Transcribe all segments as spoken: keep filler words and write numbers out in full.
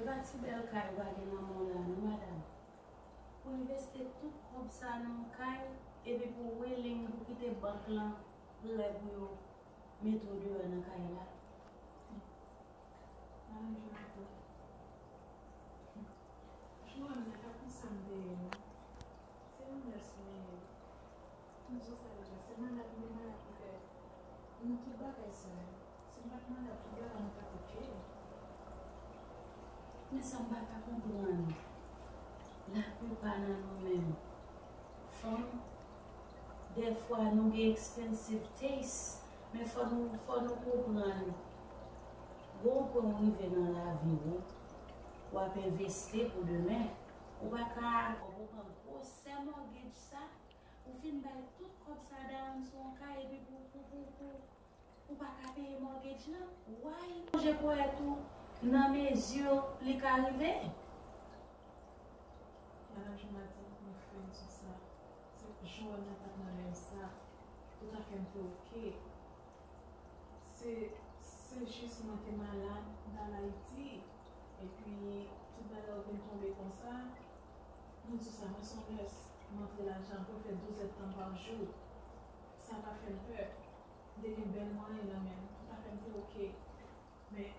Pa ti bèl kay ou pa gen nan men w la non, madanm. Pou envesti tout kòb sa nan yon kay, epi pou willing pou kite bank lan prè pou yo mete w deyò nan kay la. Madan Jonathan, Joanne nan pa konsa m te ye non. Se yon nès mwen ye. M di w sa deja, se malad m te malad ki fè nou tout bagay sa yo. Si m pa t malad, tout bagay mwen t ap oke. Men sa m pa ka konprann, laplipa nan nou menm, fanm, dèfwa nou gen expensive taste, men fò nou, fò nou konprann, gon pwen ou rive nan lavi ou, w ap envesti pou demen. Ou pa ka, ou pran gwosè mortgage sa, ou fin bay tout kòb sa down sou yon kay, epi pou, pou, pou, pou, ou pa ka peye mortgage lan. Why? Sonje pwèt ou nan mezi li ka rive. Madan Jonathan, mwen fè m sou sa. Se Joanne nan pa t nan menm sa. Tout afè m te oke. Se, se jis mwen te malad, m t al Ayiti. Epi, tout bagay yo vin tonbe konsa. Nou di sa, mwen se yon nès, m antre lajan pou fè douz èdtan pa jou. Sa pa fè m pè. M te gen bèl mwayen nan men m. Tout afè m te oke. Men,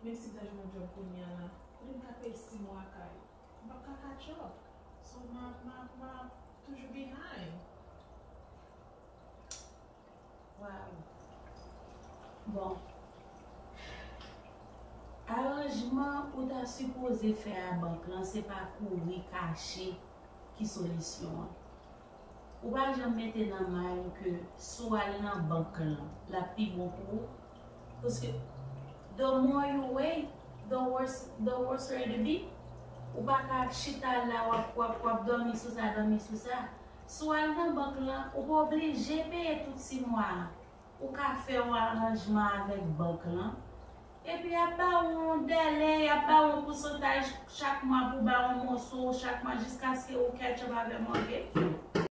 menm si m ta jwenn yon djòb kounye a la, kote m ka peye sis mwa kay? M p ap ka catch up. So, m ap, m ap, m ap toujou behind. Wow. Bon. Aranjman ou ta sipoze fè a bank lan, se pa kouri kache ki solisyon an. Ou pa janm mete nan may ou ke si w al nan bank lan, l ap pi bon pou ou. Paske the more you wait, the worse, the worse it be. Ou pa ka chita la, w ap, w ap, w ap dòmi sou sa, dòmi sou sa. Si w al nan bank lan, ou pa oblije peye tout sis mwa an. Ou ka fè yon aranjman avèk bank lan. Epi y ap ba w yon dèle, y ap ba w yon pousantaj chak mwa pou ba w yon moso chak mwa jiskaske ou catch up avè mortgage ou.